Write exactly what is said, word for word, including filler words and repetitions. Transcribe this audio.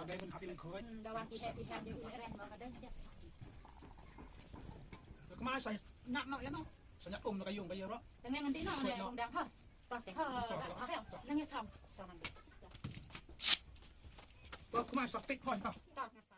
la dei ban hap ïa lynkhoi. Hmm, da wan ki heh ki heh, ki heh ren ba ka dei siap. Kumne sa nyat noh ïa noh. Sa nyat um na ka ïung ka ïa roh. Tang ngan dei noh ne ong dang ha. To, to, to. Nang ïa cham. To ngan dei. To kumne sa tik hoi to. To.